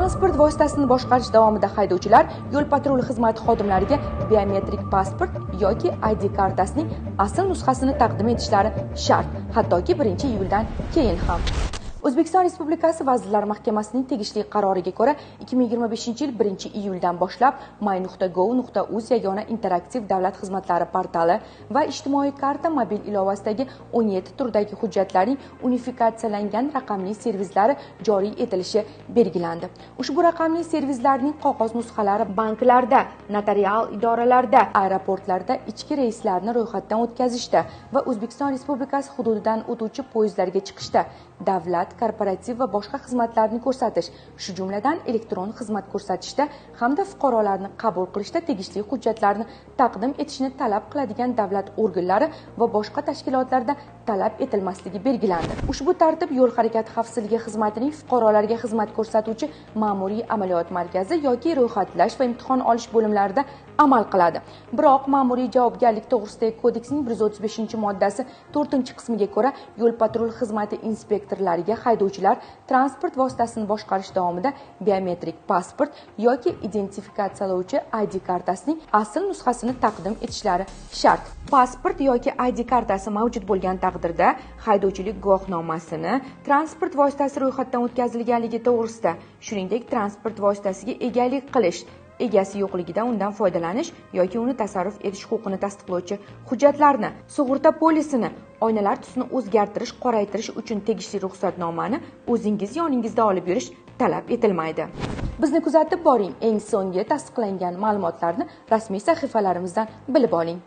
Transport vositasini boshqarish davomida haydovchilar yo'l patrul xizmati xodimlariga biometrik pasport yoki ID kartasining asl nusxasini taqdim etishlari shart, hattoki 1-iyuldan keyin ham. O'zbekiston Respublikasi Vazirlar Mahkamasining tegishli qaroriga ko'ra, 2025-yil 1-iyuldan boshlab my.gov.uz yagona interaktiv davlat xizmatlari portali va ijtimoiy karta mobil ilovasidagi 17 turdagi hujjatlarning unifikatsiyalangan raqamli servislari joriy etilishi belgilandi. Ushbu raqamli servislarning qog'oz nusxalari banklarda, notarial idoralarda, aeroportlarda ichki reyslarni ro'yxatdan o'tkazishda va O'zbekiston Respublikasi hududidan o'tuvchi poyezdlarga chiqishda, davlat, korporativ va boshqa xizmatlarni ko'rsatish, shu jumladan elektron xizmat ko'rsatishda hamda fuqarolarni qabul qilishda tegishli hujjatlarni taqdim etishni talab qiladigan davlat organlari va boshqa tashkilotlarda talab etilmasligi belgilandi. Ushbu tartib yo'l harakati xavfsizligi xizmatining fuqarolarga xizmat ko'rsatuvchi ma'muriy amaliyot markazi yoki ro'yxatlash va imtihon olish bo'limlarida amal qiladi. Biroq ma'muriy javobgarlik to'g'risidagi kodeksning 135-moddasi 4-qismiga ko'ra yo'l patrul xizmati inspektorlariga haydovchilar transport vositasini boshqarish davomida biometrik pasport yoki identifikatsiyalovchi ID kartasining asl nusxasini taqdim etishlari shart. Pasport yoki ID kartasi mavjud bo'lgan taqdirda haydovchilik guvohnomasini, transport vositasi ro'yxatdan o'tkazilganligi to'g'risida, shuningdek, transport vositasiga egalik qilish, egasi yo'qligida undan foydalanish yoki uni tasarruf etish huquqini tasdiqlovchi hujjatlarni, sug'urta polisini, oynalar tusini o'zgartirish, qoraytirish uchun tegishli ruxsatnomani o'zingiz yoningizda olib yurish talab etilmaydi. Bizni kuzatib boring, eng so'nggi tasdiqlangan ma'lumotlarni rasmiy sahifalarimizdan bilib oling.